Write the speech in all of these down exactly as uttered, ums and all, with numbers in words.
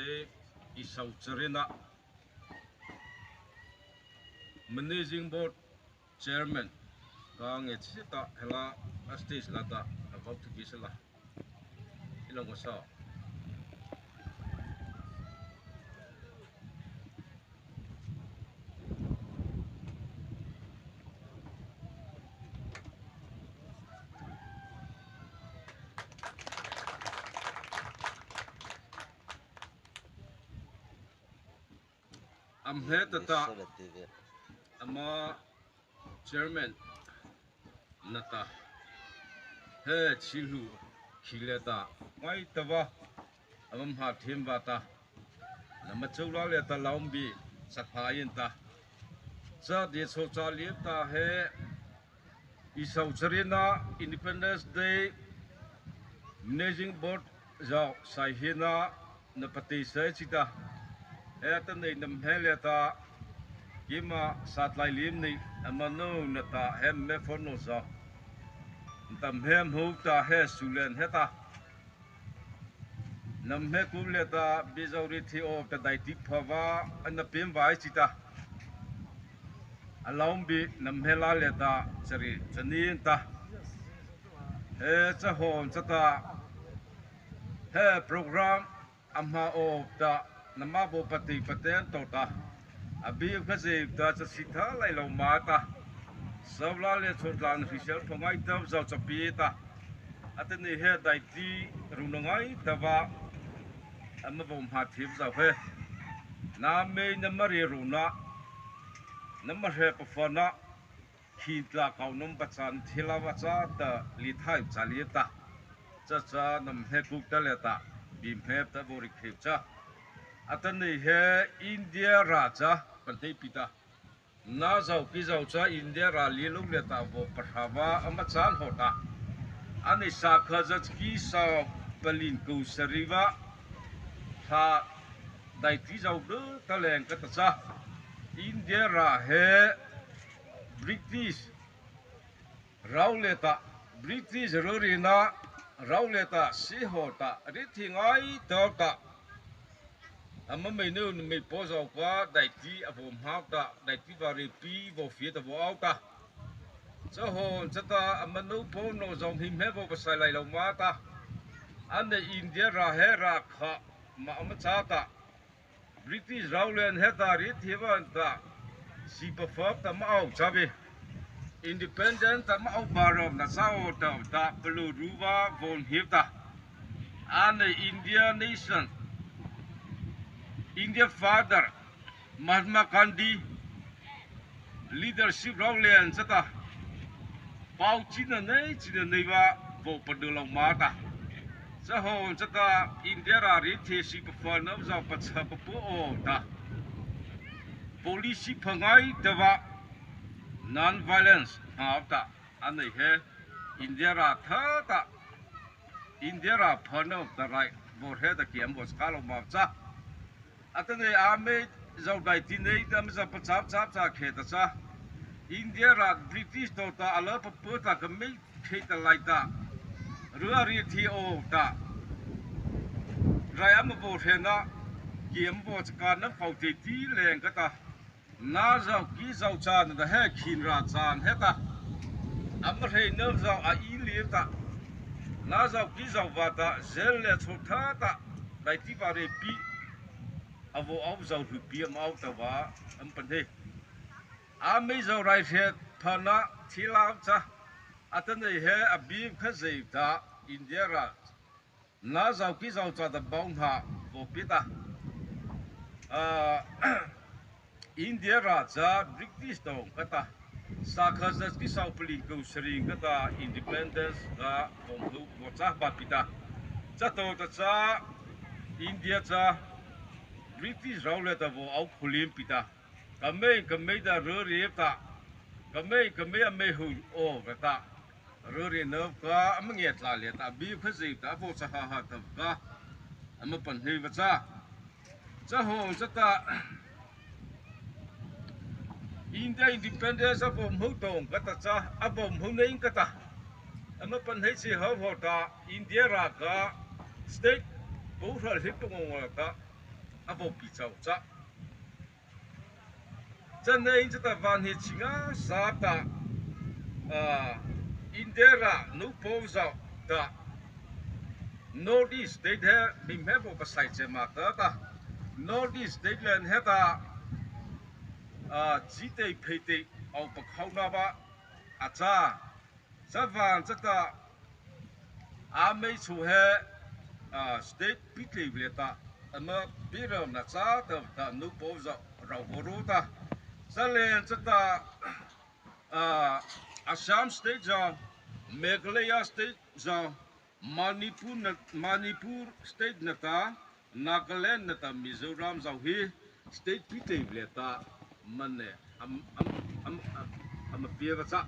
Ei sawchapaw, Managing Board Chairman, ka ngiachhie ta he la, a stage la ta, a vaw tu ki sala. Ei la ngawsa. Ama he tah ta, ama chairman nata, he chhihlu khi liata ngaitapa, ama hmâ thiem vâta, nama chô la liata laumbi, cha pha inta, cha di chô cha liata he, ei sawchapaw, Independence Day Managing Board zao saihina, na pati sai chi ta. He ta nei nama he liata, keima sa tlai lim ni, ama nô nata he me phone no zao. Nata he hmô ta he su len he ta. Nama he ku liata, bie zao ri thi o ta daihti pha va, ana piem vai chi ta. A laumbi nama he la liata, chari chani ta. He cha hawh cha ta. He program ama o ta, nama bo pati paten to ta. A bie kha zei ta cha si tha lai lo ma ta. Sawla le chhao tlan hrisel pha ngaitapa zao cha pi ta. Atanoh he daihti ru na ngaitapa, ama vaw hmâ thiem zao he. Nama nama ri ru na, nama he pa pha na, khi tla kau nama pachâ thei la va cha ta li thai cha li ta. Cha cha nama he ku ta liata, bie hmeh ta vaw ri khei cha. Atanoh he India râh cha, pan thei pi ta. Na zao ki zao cha India râh li lo liata vaw pahra va ama châ haw ta. Ani sakha za ki sa palih ku sari va. Tha daihti zao de ta leng ka ta cha. India râh he British rao liata, British rorina rao liata si haw ta, ri thi ngaitapa ta. Ama mei nô mei paw zao ka, daihti a vaw hmâ ta, daihti va ri pi vaw fie ta vaw ao ta. Cha hawh cha ta, ama nô paw no zao hmeh vaw pasai lai lo ma ta. Ani India râh he râh kha ma ama châ ta. British rao liana he ta ri thi va ta, si pa pha ta ma ao cha bi. Independent ta ma ao ba ro na sa o ta ta, palu ru va vaw hmeh ta. Ani India nation, India father, Mahatma Gandhi, leadership rao liana cha ta, pao chi na nei, chi na nei va, vaw pa do lo ma ta. Cha hawh cha ta, India râh ri thi si pa pha na zao pa cha pa pu o ta. Policy pha ngaitapa, non-violence, ha ta. Ani he, India râh tha ta, India râh pha na ta rai, vaw he ta ki ama vaw ska lo ma cha. Atanoh ama zao daihti nei ta ama za pa cha cha cha khe ta cha. India râh British to ta a la pa pu ta ka mei khe ta lai ta. Râh ri thi o ta. Rai ama vaw he na. Ki ama vaw cha ka na pao te ti leng ka ta. Na zao ki zao cha na da he khin ra cha he ta. Ama he na zao a i li ta. Na zao ki zao va ta zel le chhao tha ta. Daihti va ri pi. A vaw ao zao hluhpi ama ao ta va, ama pan he. Ama zao rai he pha na thi la cha. Atanoh he a bie kha zei ta India râh. Na zao ki zao cha ta bau ha vaw pi ta. Ah, India râh cha British to ka ta. Sakha za ki sa palih ku sari ka ta independence ka vaw hu vaw cha ba pi ta. Cha to ta cha India cha British rao liata vaw ao khulim pi ta. Ka mei, ka mei ta râh ri ta. Ka mei, ka mei a mei hu o ka ta. Râh ri na ka ama ngiah tla liata, bie kha zei ta, vaw cha ha ha ta ka. Ama pan he va cha. Cha hawh cha ta. India independence a vaw hmô tong ka ta cha, a vaw hmô nei ka ta. Ama pan he si ha vaw ta, India râh ka state, bu hral hi pa ngong ta. a vaw pi chao cha. Chanei chata vaw hi chi nga sa ta, ah, India râh nôpaw zao ta, North East state he mi hmei bo pasai che ma ta ta, North East state liana heta, ah, chi tei phei tei a pakhona ba a cha. Chavâta chata, a mei chu he, ah, state pi tei liata, ama pi rao na cha ta ta nôpaw zao rao vaw ro ta. Chaliana chata, ah, Assam state zao, Meghalaya state zao, Manipur na, Manipur state nata, Nagaland nata Mizoram zao hi state pi tei liata mane am, am, am, am, ama pie va cha.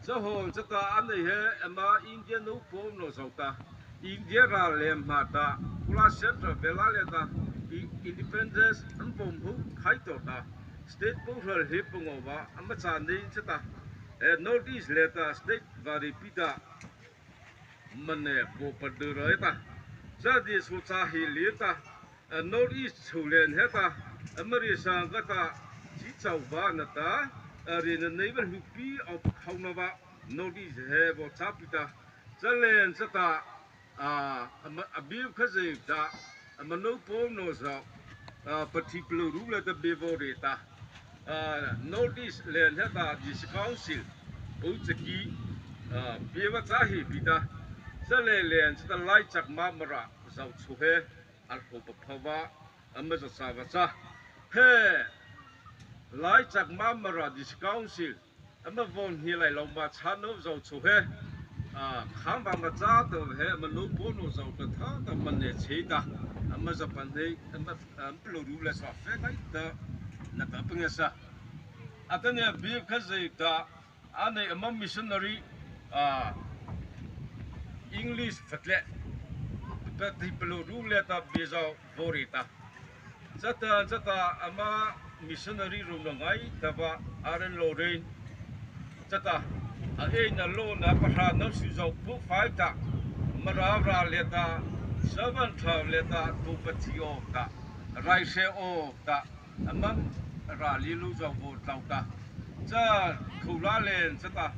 Cha hawh chata a nei he ama India nôpaw no zao ta, India râh liana hmah ta, Kurukshetra vela liata, i, independence ama vaw hmô khai to ta, state po hral he pangaw va ama cha nei chata, eh, North East liata state vaw rei pi ta, mane ko pa du rai ta. Cha di su cha hi li ta, eh, North East chu liana heta, ama ri sang ka ta, chi chao va na ta, eh, ri na nei va hluhpi a pakhona va, North East he vaw cha pi ta. Chaliana chata, ah, ama, a bie Khazoh ta, ama nôpaw no zao, ah, pathipalôh ru liata bie vaw rei ta. Ah, North East liana heta District Council, u chaki, ah, bie va cha hi pi ta. Chaliana chata Lai Chakma Mara zao chu he, a ko pa pha va, ama za cha va cha. He, Lai Chakma Mara District Council, ama vaw hi lai lo ma cha no zao chu he, ah, khang va ma cha to he, ama nôpaw no zao ta tha ta mane che ta, ama za pan he, ama, ah, palôh ru le sa fe kai ta, na ta pangesa. Atanoh bie Khazoh ta, a nei ama missionary, ah, English phatle, pathipalôh ru liata bie zao vaw rei ta. Chata, chata ama missionary ru na ngaita va, a ren lo ren. Chata, a ei na lo na pa hra na su zao pu fai ta. Mara râh liata, servant râh liata, tu pa thi o ta, rai se o ta. Ama râh li lu zao vaw tlao ta. Cha khula liana chata,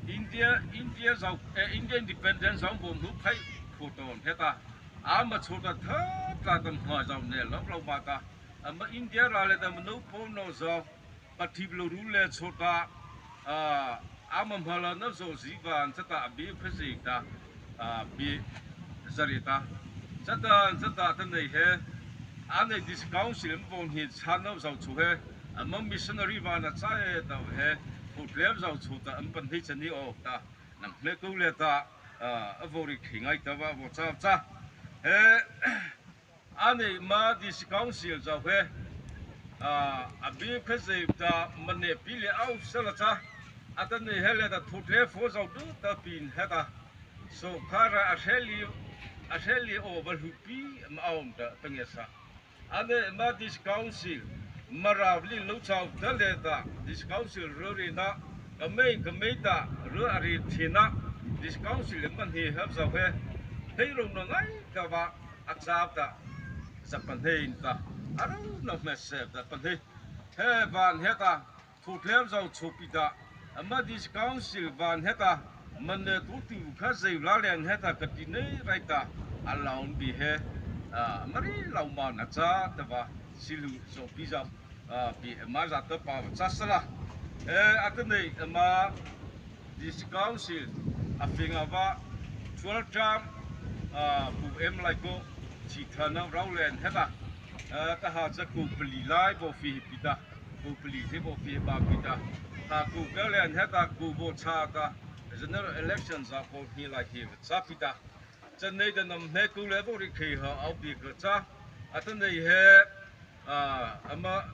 India, India zao, eh, India independence zao vaw hmô khai ko to he ta. Ama chô ta tha tla ta hma zao ne lo lo ma ta. Ama India râh liata ama nôpaw no zao, pathipalôh ru le chô ta, ah, ama hmah la na zao zi va chata a bie Khazoh ta, ah, bie za rei ta. Chata, chata ta nei he, a nei District Council ama vaw hi cha no zao chu he, ama missionary va na cha e ta he, ko tlem zao chu ta ama pan hei cha ni o ta, na hmei ko liata, ah, a vaw rei khei ngaita va vaw cha cha. He, a nei ama District Council zao he, ah, a bie Khazoh ta mane pi le au sa la cha. Atanoh he liata thu tle fo zao du ta pi he ta. So kha ra a hre li, a hre li o va hluhpi ama au ta pangesa. A nei ama District Council, Mara li lo chao ta liata, District Council ru rei na, ka mei, ka mei ta, ru a rei thi na, District Council le man hi hap zao he, hei ro na ngaita va, a châ ta, za pan hei ta, a ro na hmah se ta pan hei. He va he ta, thu tlem zao chu pi ta, ama District Council va he ta, mane tu tu kha zeu la liana he ta ka ti nei rai ta, a lao pi he, ah, ama rei lo ma na cha ta va, si lu zao pi zao, ah, pi ama za ta pa va cha sa la. Eh, atanoh ama District Council a fing a va, twelve term, ah, pu M Laiko, chi thana rao liana he ta, ah, ta ha cha ku pali lai bo fi pi ta, ku pali he bo fi ba pi ta, ha ku ka liana he ta ku bo cha ta, general election za ko hi lai hi cha pi ta. Chanei ta nam he ku le bo ri khei ha au pi ka cha, atanoh he, ah, ama,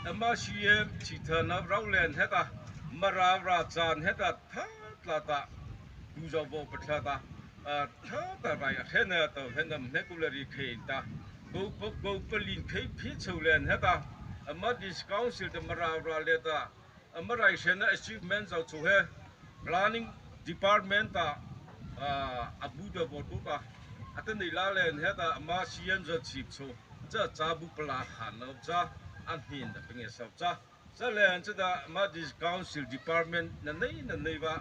ama C M chi thana rao liana he ta, Mara râh chan he ta, tha tla ta, tu zao vaw pa tla ta, ah, tha ta rai a he na ta, he nam he ku le ri khei ta, ko pa, ko pali khei phi chô liana he ta, ama District Council ta Mara râh liata, ama rai se na achievement zao chu he, planning department ta, ah, a bu ta vaw tu ta, atanoh la liana he ta, ama C M za chi chô, cha cha bu pala ha no cha, a hmin ta pangei sau cha. Cha lei cha ta ma District Council Department na nei na nei va,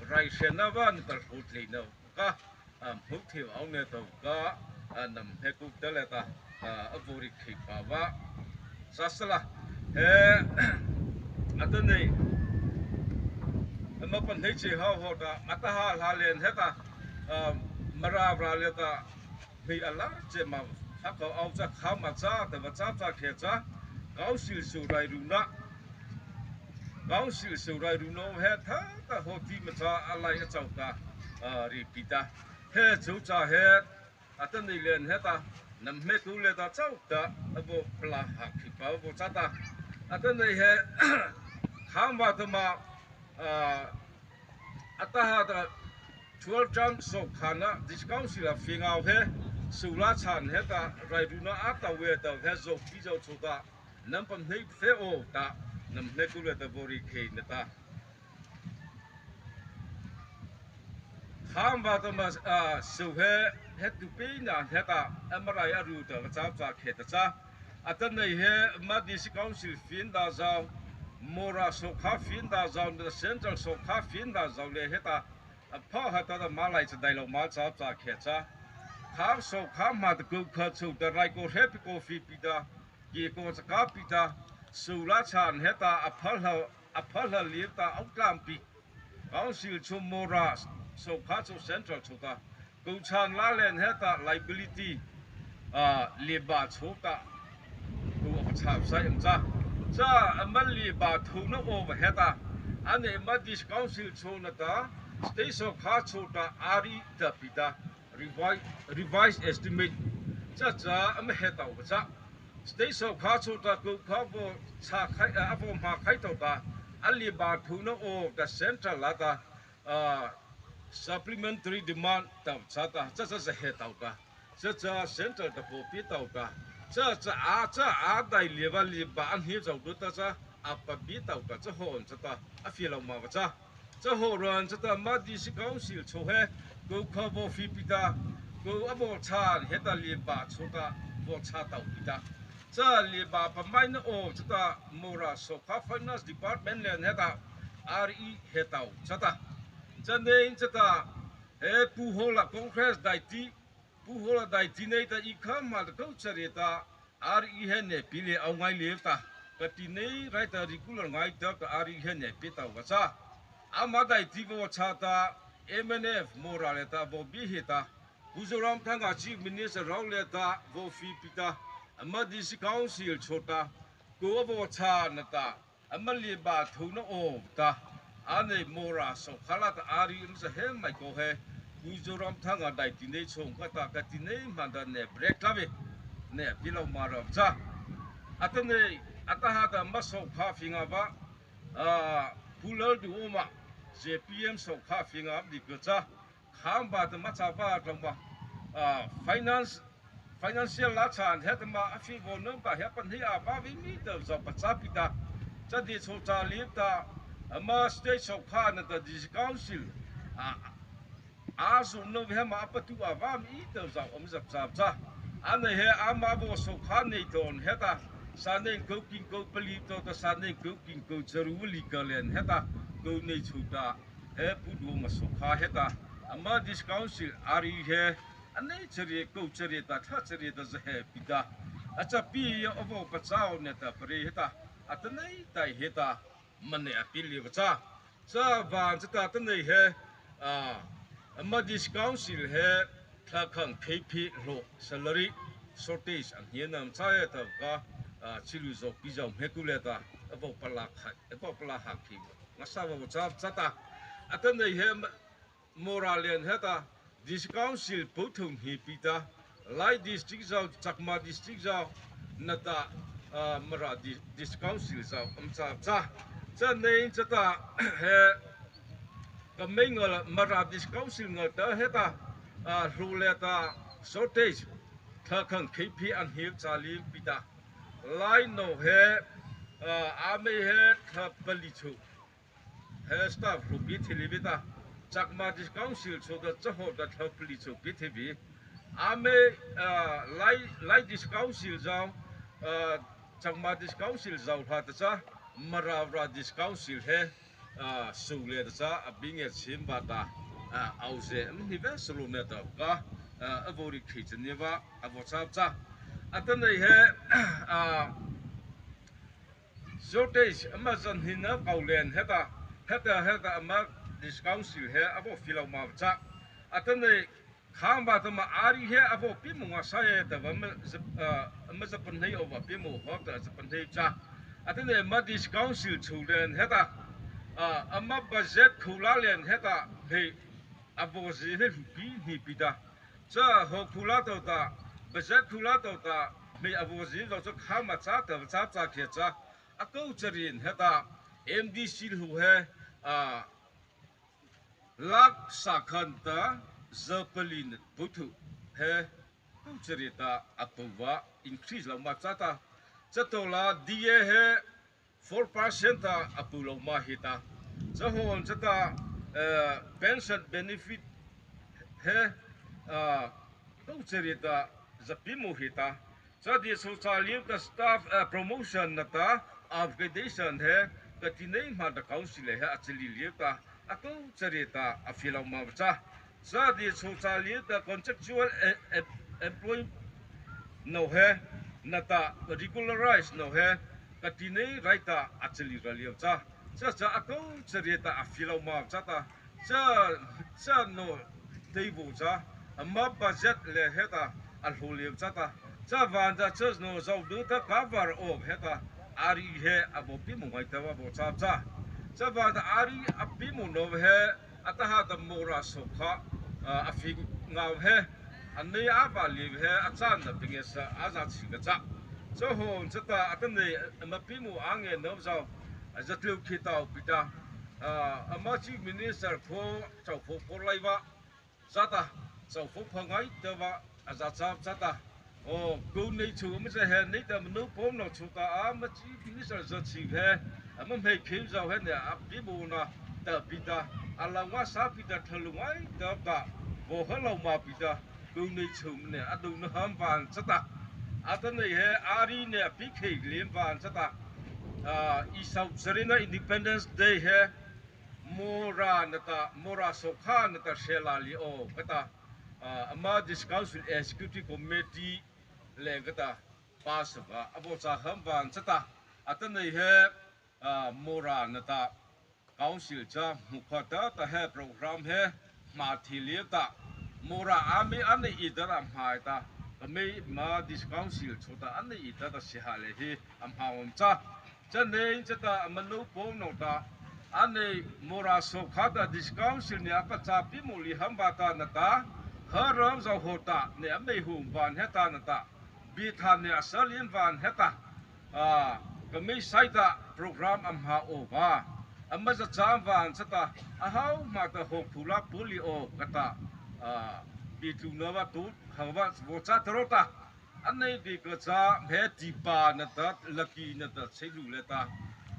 rai hre na va na ta hlot lei no ka, a, hmu thei au ne to ka, a, nam he ku ta le ta, a, a vori khi pa va. Sa sa la, he, a ta nei, a ma pan hei che hau ho ta, a ta ha la len he ta, a, Mara ra le ta, hei a la che ma, ha ko au cha kha ma cha, ta va cha cha khe cha, Council su rai ru na, Council su rai ru no he tha ta ho ti ma cha a lai a chau ta, a, ri pi ta. He chu cha he, a ta nei len he ta, nam he tu le ta chau ta, a bo pla ha khi pa bo cha ta. A ta nei he, kha ma ta ma, a, a ta ha ta, twelve term so kha na, District Council a fi ngau he, su la chan he ta, rai ru na a ta we ta he zo pi zo chu ta, nam pam nei fe o ta, nam nei ku le ta vori khei na ta. Kham va ta ma, a, su he, he tu pi na he ta, a ma rai a ru ta, ka cha cha khe ta cha. A ta nei he, ma District Council fin da zau, Mora so kha fin da zau, na Central so kha fin da zau le he ta, a pha ha ta ta ma lai cha dai lo ma cha cha khe cha. Kham so kha ma ta ku kha chu ta rai ko he pi ko fi pi ta, ki ko cha ka pi ta, su la chan he ta, a pha la, a pha la li ta, au tlam pi. Council chu Mora so kha chu Central chu ta. Ku chan la len he ta liability, a, liba chu ta. Ku a cha sai am cha. Cha a ma liba thu na o va he ta. A nei ma District Council chu na ta. State so kha chu ta a ri ta pi ta. Revise, revise estimate. Cha cha a ma he ta va cha. State so kha chu ta ku kha vo cha khai, a, a vo ma khai to ta. A liba thu na o ta Central la ta. A, supplementary demand ta cha ta, cha cha cha he tau ta. Cha cha Central ta po pi tau ta. Cha cha a, cha a dai liba liba an hi zau du ta cha, a pa bi tau ta, cha ho an cha ta, a fi lo ma va cha. Cha ho ran cha ta ma District Council cho he, ku kha vo fi pi ta, ku a vo cha he ta liba cho ta, vo cha tau pi ta. Cha liba pa mai na o cha ta Mora so kha Finance Department len he ta, R E he tau cha ta. Cha nei cha ta, he pu ho la Congress dai ti, pu ho la dai ti nei ta i kha ma ta ko cha re ta, R E he ne pi le au ngai le ta. Ka ti nei rai ta regular ngai ta ka R E he ne pi tau va cha. A ma dai ti vo cha ta, M N F Mora le ta vo bi he ta. Pu Zoramthanga Chief Minister rau le ta, vo fi pi ta, a ma District Council cho ta, ku a vo cha na ta, a ma liba thu na o ta, a nei Mora so kha la ta a ri um sa he mai ko he, Pu Zoramthanga dai ti nei chong ka ta, ka ti nei ma da ne break ta ve, ne pi lo ma ra cha. A ta nei, a ta ha ta ma so kha fi nga va, a, Pu Lalduhoma, Z P M so kha fi nga di ko cha, Kham ba ta ma cha ba ta ma, a, finance, financial la chan he ta ma a fi vo nung ba he pan he a ba vi mi ta zau pa cha pi ta. Cha di cho cha li ta, a ma state so kha na ta District Council, a, a so no he ma a pa tu a ba mi ta zau am zap zap cha. A na he a ma vo so kha nei ton he ta, sa nei ko kin ko pali to ta sa nei ko kin ko charu li ka len he ta, ko nei chu ta. He pu du ma so kha he ta, a ma District Council a ri he, a nei chari, ko chari ta, tha chari ta za he pi ta. A cha pi ya a vo pa chau ne ta pa ri he ta, a ta nei tai he ta, ma ne a pi li va cha. Cha van cha ta ta nei he, a, a ma District Council he, tha khang K P lo salary shortage an hian am cha he ta ka, a, chi lu zo pi zo he ku le ta, a vo pa la khai, a vo pa la ha khi. Nga sa va cha, cha ta. A ta nei he ma-, Mora len he ta, District Council po thum hi pi ta, Lai District zau, Chakma District zau, na ta, a, Mara Di-, District Council zau, am cha cha. Cha nei cha ta, he, ka mei ngal, Mara District Council ngal ta he ta, a, hlu le ta, shortage, tha khang K P an hi cha li pi ta. Lai no he, a, a mei he, tha pali chu. He staff hlu pi thi li vi ta, Chakma District Council chu ta cha ho ta tha pali chu pi thi vi. Ama, ah, Lai, Lai District Council zy, ah, Changma District Council zy hla ta cha, Mara Vara District Council he, ah, su liata cha, a bing e chim ba ta, ah, au ze, um, ni ve sulu ne ta ka, ah, a vaw ri khi chani va, a vaw cha cha. Atanoh he, ah, shortage ama zan hin na kau len heta, heta, heta ama District Council he a vaw fie lô ma cha. Atanoh khang ba ta ma ari he a vaw pie mo nga sa e ta va ma za, ah, ama za pan hei o va pie mo ho ta za pan hei cha. Atanoh ama District Council chu len heta, ah, ama budget khula len heta hei a vaw zi he hlupi hni pi ta. Cha ho khula to ta, budget khula to ta, hmei a vaw zi zo cha kha ma cha ta, cha cha khia cha. A kô charin heta, M D C hlu he, ah, lak sa khan ta, za pali na pu thu he, kô charin ta, a pu va, increase lô ma cha ta. Cha to la, D A he, four percent ta a pu lô ma hi ta. Cha hon cha ta, eh, pension benefit he, ah, kô charin ta za pie mo hi ta. Cha di so cha liu ta staff, eh, promotion na ta, upgradation he, ka ti nei ma ta council he a chali liu ta, a kô charin ta a fie lô ma cha. Cha di so cha liu ta contractual, eh, eh, employee no he, na ta regularize no he, ka ti nei rai ta a chali ra liu cha. Cha cha a kô charin ta a fie lô ma cha ta. Cha, cha no tei vo cha. Ama budget le heta a hlu liu cha ta. Cha van ta cha no zau du ta ka var o heta. Ari he a vaw pie mo ngai ta va vaw cha cha. Cha van ta ari a pie mo no he. Atahmâ ta Mara sawhkhâ, ah, a fie ngâ he, a nei a va liu he, a châna pingesa a za chi ka cha. Cha hon cha ta, atanoh ama pie mo a nge no zau, a za tlô khi tao pi ta, ah, ama Chief Minister kho, chau pho pho lai va, za ta, chau pho pha ngai ta va, a za cha cha ta. O, kô nei chu ama za he nei ta, manu pom no chu ta, ama Chief Minister za chi he, ama hmei khim zau he ne, a pie mo na ta pi ta, a la nga sa pi ta, tha lu ngai ta ta, vaw ha lô ma pi ta, kô nei chu ne, a du na ham van cha ta. Atanoh he, ari ne, a pie khei lim van cha ta. Ah, i sau zarina Independence Day he, Mara na ta, Mara sawhkhâ na ta hre la li o, ka ta, ah, ama District Council Executive Committee le ka ta, pa sa va, a vaw cha ham van cha ta, atanoh he, ah, Mara na ta, council cha, hmu kha ta, ta he program he, hmâ thi liu ta, Mara a mi a nei i ta ta hmâ ta, ka mi ama District Council chu ta a nei i ta ta si ha le hi, a hmâ om cha. Cha nei cha ta, ama nu pom no ta, a nei Mara sawhkhâ ta District Council ne a pachâ pie mo li ham ba ta na ta, ha ram zau ho ta, ne a mei hum van he ta na ta, bi tha ne a sa lin van he ta, ah, ka mi sai ta program a hmâ o va, ama za cha van cha ta, a hau hmâ ta ho khu la pu li o ka ta, ah, bi tlu na va tu, ha va vaw cha ta ro ta. A nei di ka cha, he ti pa na ta, laki na ta, chei lu le ta.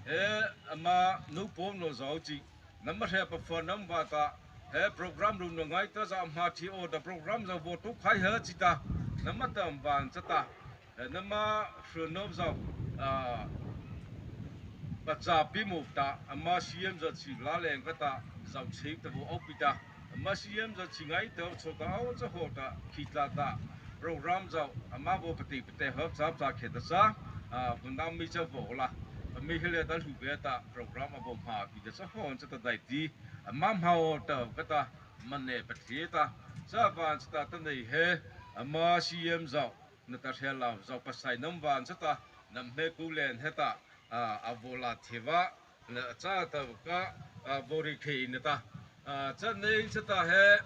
He, ama nu pom no zau chi. Nama hre pa fa nam va ta. He program ru na ngai ta za hmâ thi o ta program za vaw tu khai he chi ta. Nama tam van cha ta. He nama hre no zau. Ah, pachâ pie mo ta. Ama C M za chi la leng ka ta. Zau chei ta vaw au pi ta. Ama C M za chi ngai ta, cho ta, au cha ho ta, khi tla ta, program zau, ama vaw pati pate hap cha cha khe ta cha, ah, vun dam mi cha vaw la, a mi he le ta hlu ve ta, program a vaw hmâ pi ta cha hon cha ta dai ti, ama hmâ o ta ka ta, ma ne pa thi ta, cha van cha ta ta nei he, ama C M zau, na ta hre la, zau pasai nam van cha ta, nam he ku len he ta, ah, a vaw la thi va, na cha ta ka, ah, vaw ri khei na ta. Ah, cha nei cha ta he,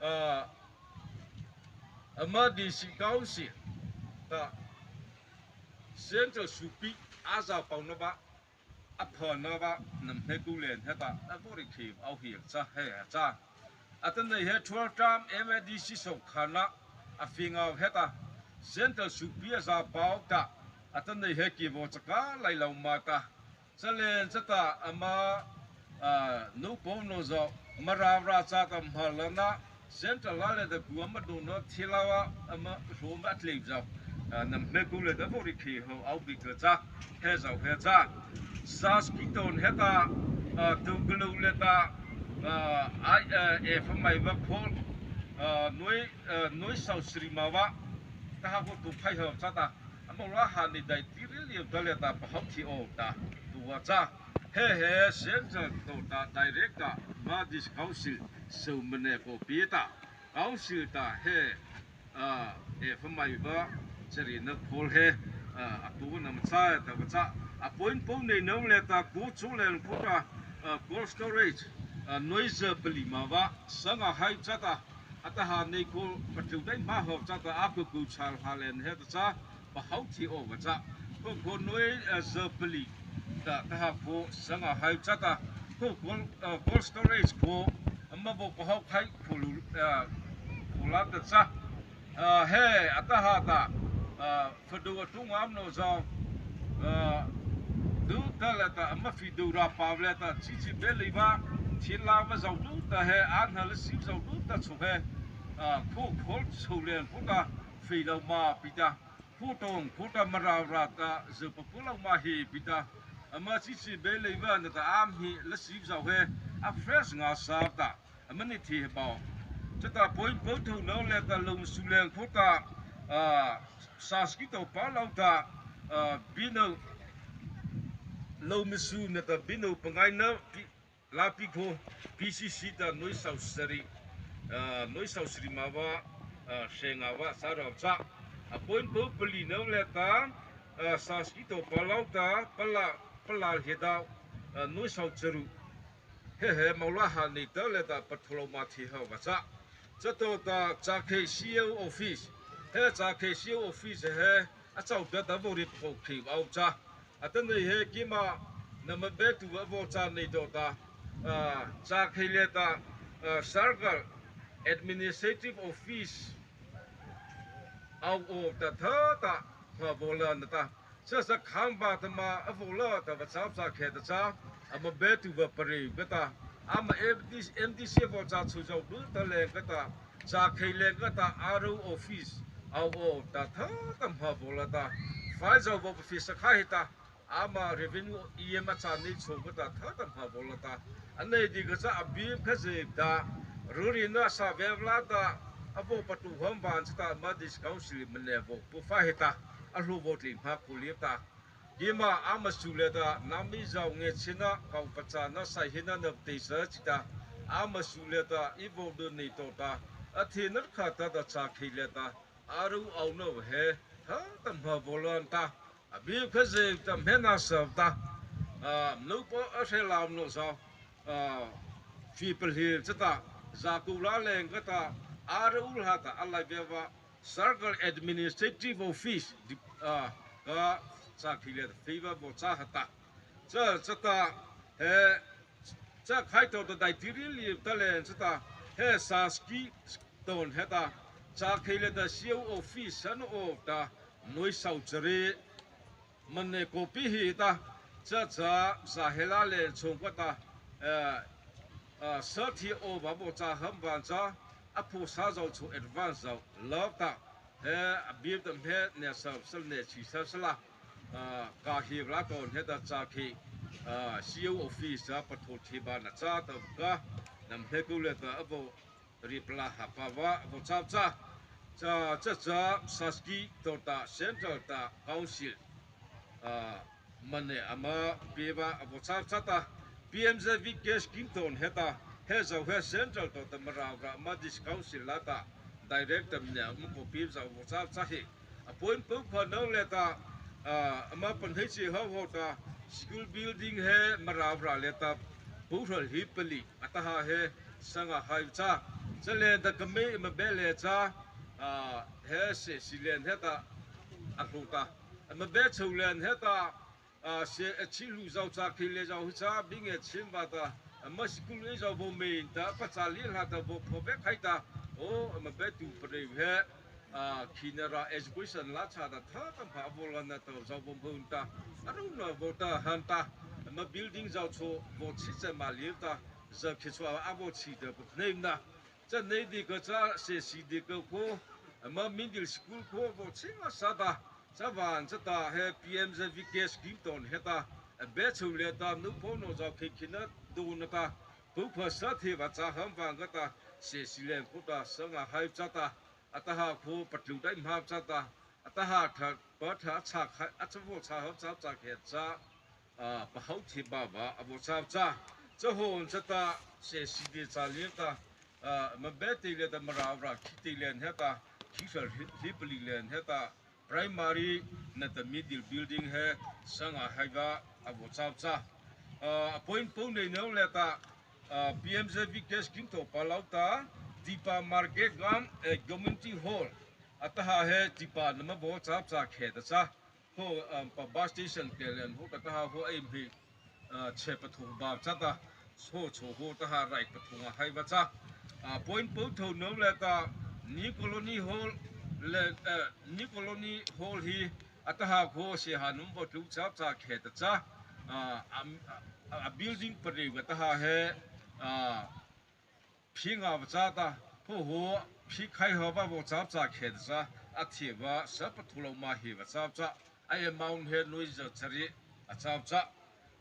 ah, ama District Council ta Central Supi a za pau na ba, a pha na ba, nam he ku len he ta, a vaw ri khei au hi cha he cha. Atanoh he twelve term M A D C sawhkhâ na, a fie ngâ he ta, Central Supi a za pau ta, atanoh he ki vaw cha ka lai lô ma ta, Cha len cha ta ama, ah, nu pom no zo, Mara Vara cha ta hmâ la na, Central la liata ku ama dona thei la va ama hlao ma tlei zao. Ah, nama hmeiseih liata vaw rei khei haw, a bie ka cha, he zao he cha. Saskatoon to heta, ah, tu gulu liata, ah, ai, ah, e fa mai va pho, ah, noi, ah, noi sau sri ma va. Ta ha ko tu phai haw cha ta. Ama la ha ni dai ti ri liu ta liata pa hau thi o ta. Tu va cha. He he Central to ta director, Methodist Council, so mene ko pi ta. Council ta he, ah, e fa mai va, chari na Paul he, ah, a tu na ma cha ta va cha. A point po nei no liata ku chu len ku ta, ah, cold storage, ah, noi za pali ma va, sanga hai cha ta, a ta ha nei ko pa tu dai ma ho cha ta, a ku ku cha ha len he ta cha, pa hau thi o va cha. Ko ko noi, ah, za pali, ta, ta ha ko sanga hai cha ta, ko ko, ah, cold storage ko, ama bo pa hau khai ko lu, ah, ko la ta cha. Ah, he, a ta ha ta, ah, fa du a tu ngam no zao, ah, du ta la ta, ama fi du ra pa le ta, chi chi be li va, chi la va zao du ta he, an ha le si zao du ta chu he, ah, ko ko chu len ko ta, fi lo ma pi ta, ko tong ko ta ma ra ra ta, zu pa pu lo ma hi pi ta, ama chi chi be li va na ta am hi le si zao he, a fresh nga sa ta. Ama ni thi he bao. Chata point po thu no le ta lo su leng pho ta, ah, Saskatoon pa lo ta, ah, bino lo mi su na ta bino pangai na pi, la pi ko P C C ta noi sau sari, ah, noi sau sari ma va, ah, se nga va sa ra cha. A point po pali no le ta, ah, Saskatoon pa lo ta, pala, pala he da, ah, noi sau charu. He he, mawla ha ni ta le ta patholo ma thi ha va cha. Cha to ta cha khei C O office. He cha khei C O office he, a chau ta ta vo ri pho khi au cha. A ta nei he ki ma na ma be tu va vo cha nei to ta. Ah, cha khei le ta, ah, circle administrative office. Au o ta tha ta, ha vo la na ta. Sa sa khang ba ta ma a vo la ta va cha cha khe ta cha, ama be tu va pare ka ta, ama M D C, M D C vo cha chu zau du ta le ka ta, cha khei le ka ta, R O office, au o ta tha ta ma vo la ta, file zau vo office sa khai ta, ama revenue E M a cha ni chu ka ta tha ta ma vo la ta, a nei di ka cha a bi ka ze ta, ru ri na sa ve la ta, a vo pa tu hom ban cha ta ma discount si ma ne vo pu fa he ta, a hlu vo tli ma ku li ta. Kima ama su le ta, nami zau nge china, kau pachana sai hina na te sa chita. Ama su le ta, i vo do ni to ta. A thi na kha ta ta cha khi le ta. Aru au no he, tha ta ma vo lan ta. A bi kha ze ta me na sa ta. A, no po a se lam no sa. A, fi pal hi cha ta. Za ku la leng ka ta. Aru la ta, a lai ve va. Circle Administrative Office, di-, ah, ka cha khi le ta favour vo cha ha ta. Cha, cha ta, he, cha khai to ta dai ti ri li ta le cha ta, he Saskatoon he ta, cha khi le ta C O office san o ta, noi sau cha ri, Mane copy hi ta, cha cha, za he la le chung ka ta, eh, ah, sa thi o va bo cha ham van cha, a phu sa zau chu advance zau, love ta, he, a bi ta he, ne sa, sa ne chi sa sa la, ah, ka hi la ton he ta cha khi, ah, C O office cha pa tho thi ba na cha ta ka, nam he ku le ta a bo, Ripla hapa va vo cha cha. Cha cha cha Saskatoon ta Central ta Council. Ah, mane ama pe va vo cha cha ta. P M Z V K scheme ton he ta. He zau he Central to ta Mara va ma dis Council la ta. Director ne ama ko pe zau vo cha cha he. A point po pha no le ta, ah, ama pan hei chi ho ho ta, school building he Mara va le ta, pu hral hi pali, a ta ha he, sanga hai cha, cha le ta ka me ma be le cha, ah, he se si len he ta, a hlu ta, ma be chau len he ta, ah, se a chi lu zau cha khi le zau hi cha, bing e chin ba ta, ama school e zau vo me ta, pa cha li la ta vo pho be khai ta, o, ma be tu pre he, Ah, khi na ra education la cha ta tha ta ma vo la na ta zau vo hmun ta. A ru na vo ta han ta. Ma building zau chu vo chi cha ma liu ta. Za khi chu a vo chi ta vo nei na. Cha nei di ka cha, se si di ka ko, ama middle school ko, bo ching a sa ta, cha van cha ta he P M J V K scheme ton he ta, a be chu le ta, nu po no za khi khi na du na ta, pu pha sa thi va cha ham vang ka ta, se si len ko ta, sa nga hai cha ta, a ta ha ko, pa tlu dai ma cha ta, a ta ha tha, pa tha cha kha, a cha vo cha ham cha cha khe cha, a, pa hau thi ba ba, a vo cha cha, cha hon cha ta, se si di cha le ta, a, ma be te le ta, ma ra ra khi te len he ta, khi sa hi, hi pali len he ta, primary na ta middle building he, sa nga hai va, a vo cha cha. A, a point po nei no le ta, a, P M J V K scheme to pa lau ta, Tipa Market Gam, eh, Community Hall, a ta ha he Tipa na ma vo cha cha khe ta cha. Ho, um, pa bus station ke len ho ka ta ha ho ai mi, uh, che pa thu ba cha ta. So cho ho ta ha rai pa thu nga hai ba cha. Uh, point po tho no le ta New Colony Hall le, uh, New Colony Hall hi a ta ha ho se ha num bo thu cha cha khe ta cha. Uh, a, a, a building pa ri ka ta ha he, uh, phi nga va cha ta, pho ho, phi khai ho va vo cha cha khe ta cha, a thi va sa pa thu lo ma hi va cha cha, a amount he noi za chari, a cha cha.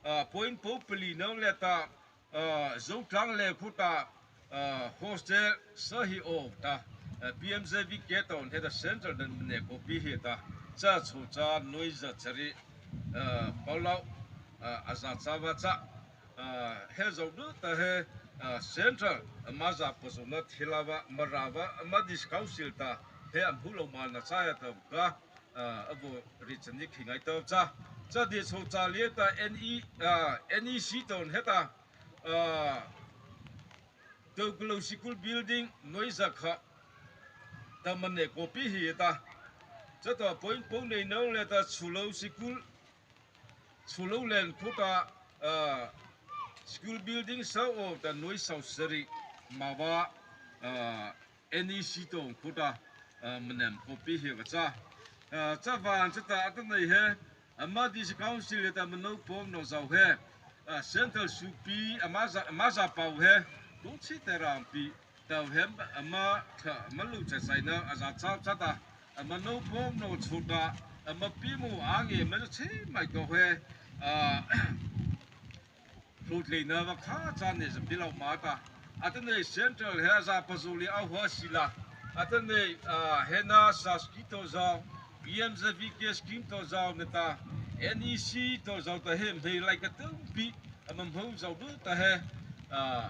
A, point po pali no le ta, a, zo tlang le khu ta, a, hostel sa hi o ta, a, P M J V K ton he ta central dan ne ko pi hi ta, cha chu cha noi za chari, a, pau lau, a, a za cha va cha. A, he zo du ta he, a, central, a, ma za pa zo na thila va, ma ra va, a, ma district council ta, he a mu lo ma na cha ya ta ka, a, a vo ri chan ni khi ngai ta cha. Cha di so cha le ta N E, a, N E C ton he ta, a, to klo school building noi za kha, ta ma ne ko pi hi ta. Cha ta point po nei no le ta chu lo school, chu lo len khu ta, a, school building sa o ta noi sau sari ma va, a, N E C ton khu ta, a, ma nem ko pi hi va cha. A, cha van cha ta a ta nei he, a, ma district council le ta ma no pom no zau he, a, central su pi a ma za, a ma za pau he, tu chi te ram pi, Tau hem ama tha ama lu cha sai na a za chau cha ta, ama no pom no chu ta, ama pi mu a nge ma chi mai to he, a, hlut lei na va kha cha ne za pi lau ma ta. A ta nei central he a za pa zu li a hua si la. A ta nei, a, he na sa ski to zau, P M Z V K scheme to zau ne ta, N E C to zau ta he mei lai ka tung pi, ama mhau zau du ta he, a,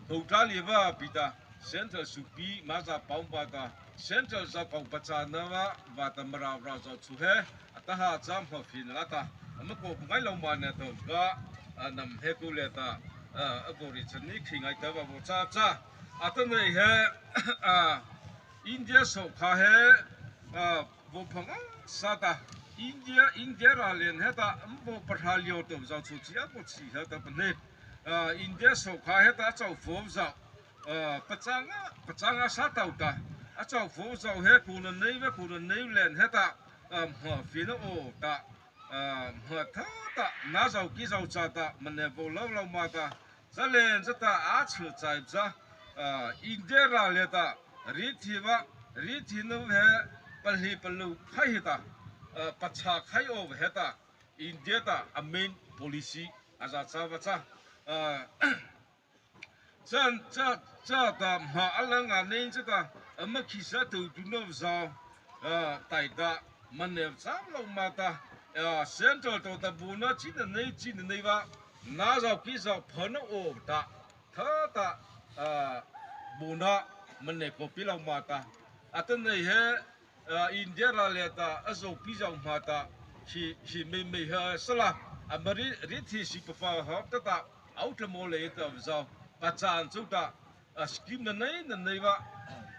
Hota liva pi ta, central su pi ma za pau ba ta, central za pau pa cha na va, va ta Mara ra za chu he, a ta ha cha ma phin la ta, ama ko ngai lo ma na to ga, a, nam he ku le ta, a, a bo ri chan ni khi ngai ta va bo cha cha. A ta nei he, a, India so kha he, a, bo phang a sa ta, India, India ra len he ta, am bo pa ha lio to za chu chi a bo chi he ta pa ne. A, India so kha he ta chau fo za, a, pachanga, pachanga sa tau ta. A chau fo za he ku na nei ve, ku na nei len he ta, a, ma fi na o ta, a, ma tha ta, na zau ki zau cha ta, ma ne vo lau lau ma ta. Za len za ta a chu chai za, a, India ra le ta, ri thi va, ri thi nu he, pa hi pa lu khai he ta, a, pa cha khai o he ta, India ta, a main policy, a za cha va cha. A, Chan, cha, cha ta ma a la nga nei cha ta, a ma khi sa tu tu no za, a, tai ta, ma ne cha lo ma ta, a, central to ta bu na chi na nei, chi na nei va, na zau ki zau pha na o ta, tha ta, a, bu na, ma ne ko pi lo ma ta. A ta nei he, a, India ra le ta, a zo pi zau ma ta, hi, hi mei mei ha sa la, a ma ri, ri thi si pa pa ha ta ta, au ta mo le ta zau, pa chan chu ta, a, scheme na nei, na nei va,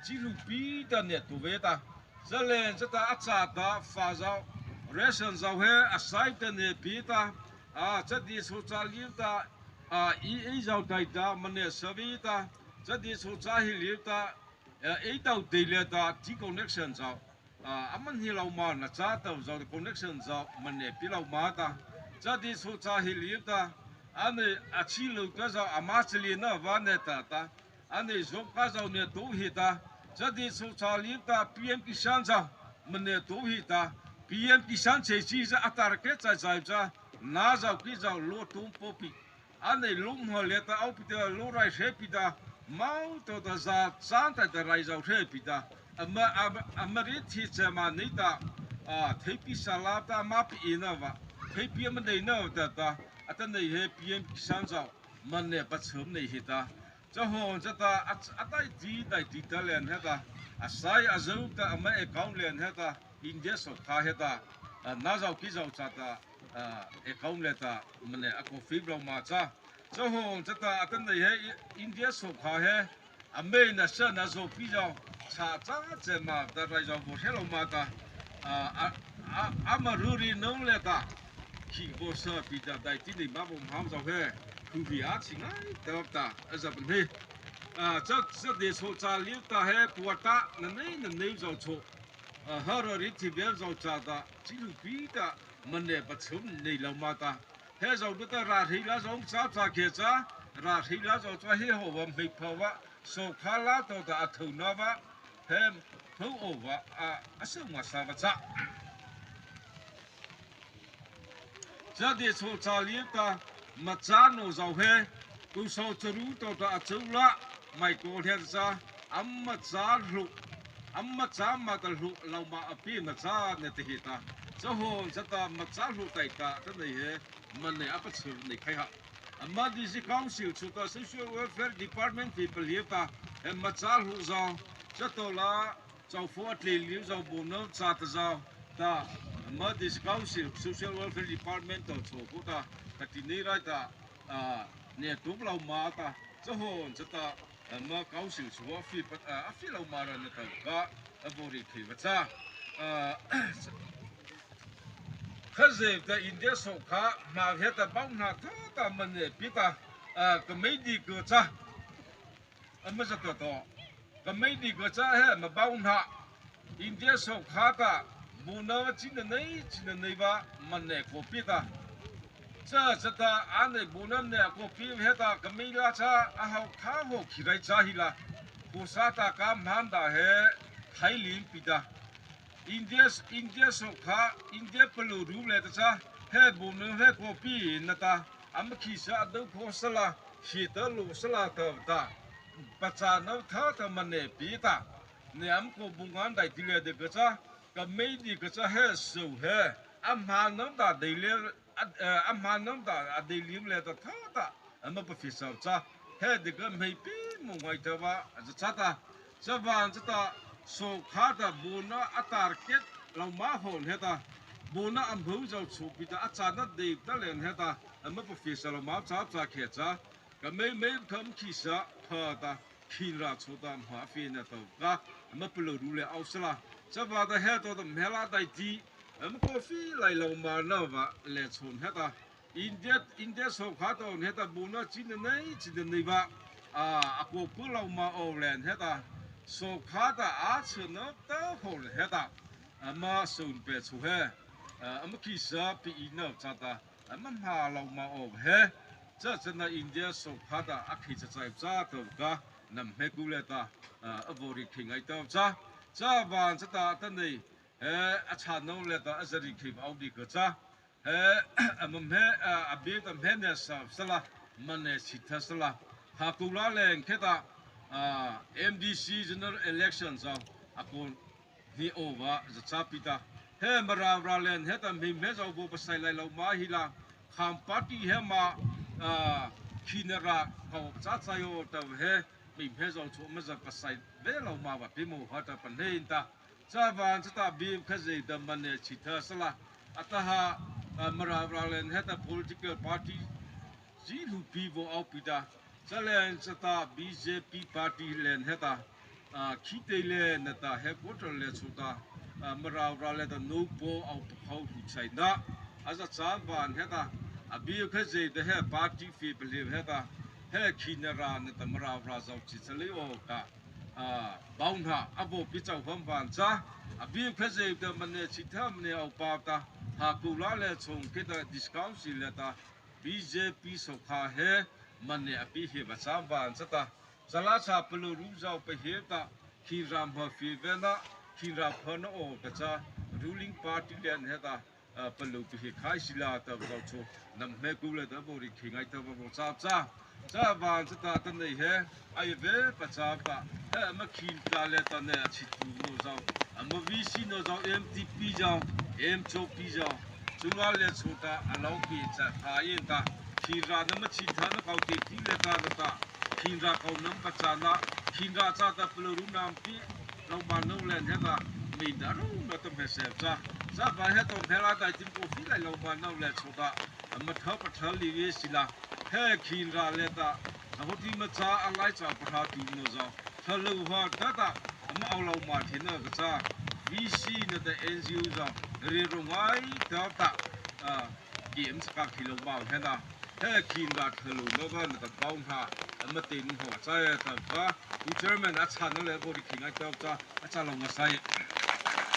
chi lu pi ta ne tu ve ta, za len za ta, a cha ta, fa zau, ration zau he, a sai ta ne pi ta, a, cha di so cha liu ta, a, i, i zau tai ta, ma ne sa vi ta, cha di so cha hi liu ta, a, ei tau dei le ta, ti connection zau. A, a man hi lau ma na cha tau zau connection zau, ma ne pi lau ma ta. Cha di so cha hi liu ta. A ne a chi lu ta zau, a ma chi li na va ne ta ta. Ano zao kha zao ne to hi ta, cha di so cha li ta P M Kisan zao, mane to hi ta, P M Kisan che chi za a target cha zai cha, na zao ki zao lo tum po pi. Ano lum ho le ta au pi ta lo rai hre pi ta, mau to ta za chan ta ta rai zao hre pi ta. Ama, ama, ama ri thi che ma ni ta, a, thei pi sa la ta ma pi i na va, thei pi ama nei na ta ta, a ta nei he P M Kisan zao, mane pa chum nei hi ta. Cha hon cha ta, a, a tai ti, tai ti ta len he ta. A sai a zo ta, ama account len he ta. India so kha he ta. A, na zao ki zao cha ta, a, account le ta, mane a ko fi blau ma cha. Cha hon cha ta, a ta nei he, I-, India so kha he. A mei na sa na zo pi zao. Cha cha che ma ta rai zao bo he lo ma ta. A, a, a, ama ru ri no le ta. Khi bo sa pi ta dai ti ni ma bo ham zao he. Khu bi a chi ngai ta ta. A za pen he. A, cha, cha de so cha liu ta he pua ta, na nei, na nei zao cho. A, ha ra ri ti bia zao cha ta, chi lu pi ta, mane pa chum nei lo ma ta. He zao du ta ra ri la zao cha cha ke cha, ra ri la zao cha he ho wa mei pa wa, so kha la to ta a thau na wa, he, ho o wa, a, a so ma sa wa cha. Cha de so cha li ta, ma cha no zao he, ku so cha ru to ta a chau la, mai ko he cha, ama cha lu, ama cha ma ta lu, lau ma a pi ma cha ne te hi ta. Cha hon cha ta ma cha lu tai ta, ta nei he, mane a pa chur nei khai ha. Ama District Council chu ta Social Welfare Department pi pa li ta, he ma cha lu zao, cha to la, Chau fo a tlei liu zao bonus cha ta zao ta, ama District Council Social Welfare Department to chau fo ta, ka ti nei rai ta, a, ne tum lau ma ta, cha hon cha ta, ama Council chu a fi pa, a, a fi lau ma ra na ta ka, a bo ri khi va cha. A, Khazoh ta India so kha, ma he ta bau na ta ta mane pi ta, a, ka mei di ko cha. Ama za to to. Ka mei di ko cha he ma bau na. India so kha ta, bu na chi na nei, chi na nei ba, mane ko pi ta. Cha cha ta, a nei bu na ne ko pi he ta, ka mei la cha, a hau kha ho khi rai cha hi la. Ko sa ta ka man da he, thai lim pi ta. India, India so kha, India palo ru le ta cha, he bu na he ko pi na ta. Ama khi sa a do ko sa la, khi ta lo sa la ta ta. Pa cha na tha ta mane pi ta. Ne ama ko bu ngan dai ti le de ka cha, ka mei di ka cha he so he. Ama nam ta dei le, a, eh, ama nam ta a dei lim le ta tha ta. Ama pa fi sa cha. He de ka mei pi mo ngai ta wa, a cha cha ta. Cha van cha ta, so kha ta bu na a target lau ma hon he ta. Bu na am hau zao chu pi ta, a cha na dei ta len he ta. Ama pa fi sa lau ma cha cha khe cha. Ka mei mei kam khi sa pha ta, khin ra cho ta ma fi na to ka, ma palo ru le au sa la. Cha va ta he to ta me la dai ti, ma ko fi lai lo ma na va le chon he ta. India, India so kha to he ta bu na chi na nei, chi na nei va. A, a ko ko lo ma o len he ta. So kha ta a chu na ta ho le he ta. A ma sun pe chu he. A, a ma khi sa pi i na cha ta. Ama ma lo ma o he. Cha cha na India so kha ta a khi cha chai cha to ka nam he ku le ta, a, a bo ri khi ngai to cha. Cha van cha ta ta nei. He a cha no le ta a za ri khi au di ko cha. He ama he, a, a bi ta he ne sa sa la, mane si tha sa la. Ha ku la le khe ta, a, M D C general election zao. A ko ni o va za cha pi ta. He Mara ra len he ta mi me zao bo pasai lai lo ma hi la. Kham party he ma, a, khin ra ko cha cha yo ta he mi me zao chu ma za pasai ve lo ma va pi mo ha ta pan he in ta. Cha van cha ta bi kha zei ta mane chi tha sa la. A ta ha, a, Mara ra len he ta political party zi lu pi vo au pi ta. Cha len cha ta B J P party len he ta, a, khi te len na ta headquarter le chu ta, a, Mara ra le ta no po au pa khau hu chai na. A za cha van he ta, a bi kha zei ta he party fi pa le he ta, he khi na ra na ta Mara ra zao chi cha le o ka, a, bau na, a bo pi chau ham van cha, a bi kha zei ta mane chi tha mane au pa ta, ha ku la le chung ke ta discount si le ta, B J P so kha he, mane a pi he va cha van cha ta, Chalâ cha palôhru zy pahnie ta, khinarâh ma phi vei na, khinarâh pha na aw ta cha, ruling party liana heta, ah, palôh pahnie khai sila ta vaw chô, nama hmia ku liata vaw reih khei ngaita vaw châ cha. Chavâta chata atanoh he, a vei pachâ ta, he ama khinarâh liata na a chhituh no zy, ama VC no zy, MTP zy, MCOP zy, chulâ liata chô ta a lô pi cha tha ei ta, khinarâh nama chhituh na kô tei ti liata na ta, khinarâh kô nama pachâ na, khinarâh chata palôhru nama pi, lô ma no liana heta, mi na ru na ta hmia sep cha. Chavâta he to hmia la dai tin ko phi lai lô ma no liata chô ta, ama tha pa tha li vei sila, he khinarâh liata, a hawti ma cha a lai cha pa tha ti no zy, tha lô ha ta ta, ama ao lô ma thei na ka cha, VC na ta NGO zy, ri ro ngai ta ta, ah, ki em sa ka khi lô ma he na, he khinarâh tha lô na va na ta bau ha, ama tei nu ho cha ta va, u chairman a cha na le vaw reih khei ngaita cha, a cha lô nga sai.